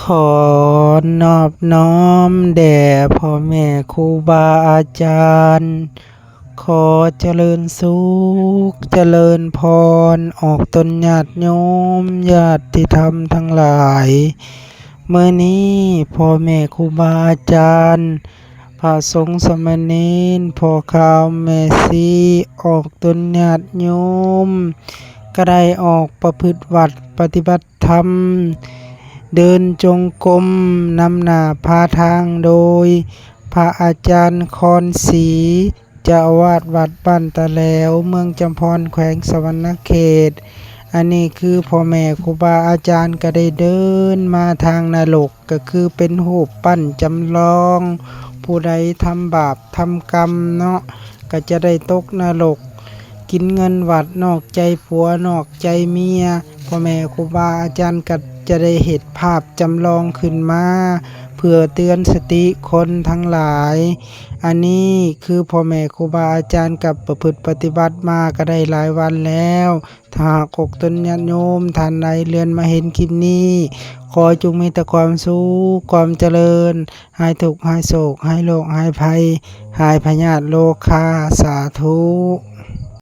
ຂໍນອບນ້ອມແດ່ພໍ່ແມ່ຄູບາອາຈານ, ຂໍຈະເລີນສຸກຈະເລີນພອນອອກຕົນຍາດໂຍມຍາດຕິທຳທັງຫຼາຍ. ມື້ນີ້ພໍ່ແມ່ຄູບາອາຈານ ພະສົງສາມະເນນ ພໍ່ຂ່າວແມ່ຊີ ອອກຕົນຍາດໂຍມ ກະໄດ້ອອກປະພຶດວັດປະຕິບັດທຳ ເດີນຈົງກົມນຳໜ້າພາທາງໂດຍ ພະອາຈານຄອນສີ ເຈົ້າອາວາດວັດບ້ານຕາແຫຼວ ເມືອງຈຳພອນ ແຂວງສະຫວັນນະເຂດ. ອັນນີ້ຄືພໍ່ແມ່ຄູບາອາຈານກະໄດ້ເດີນມາທາງນະລົກ ກະຄືເປັນຮູບປັ້ນຈຳລອງ ຜູ້ໃດທຳບາບທຳກຳເນາະ ກະຈະໄດ້ຕົກນະລົກ ກິນເງິນວັດນອກໃຈຜົວນອກໃຈເມຍ. ພໍ່ແມ່ຄູບາອາຈານກະຈະໄດ້ເຮັດພາບຈຳລອງຂຶ້ນມາ ເພື່ອເຕືອນສະຕິຄົນທັງຫຼາຍ. ອັນນີ້ຄືພໍ່ແມ່ຄູບາອາຈານກັບປະພຶດປະຕິບັດມາກະໄດ້ຫຼາຍວັນແລ້ວ. ຖ້າຫາກອອກຕົນຍາດໂຍມທ່ານໃດເລື່ອນມາເຫັນຄລິບນີ້ ຂໍຈົ່ງມີແຕ່ຄວາມສຸກຄວາມຈະເລີນ, ຫາຍທຸກຫາຍໂສກ ຫາຍໂລກຫາຍໄພ ຫາຍພະຍາດໂລຄາ. ສາທຸ.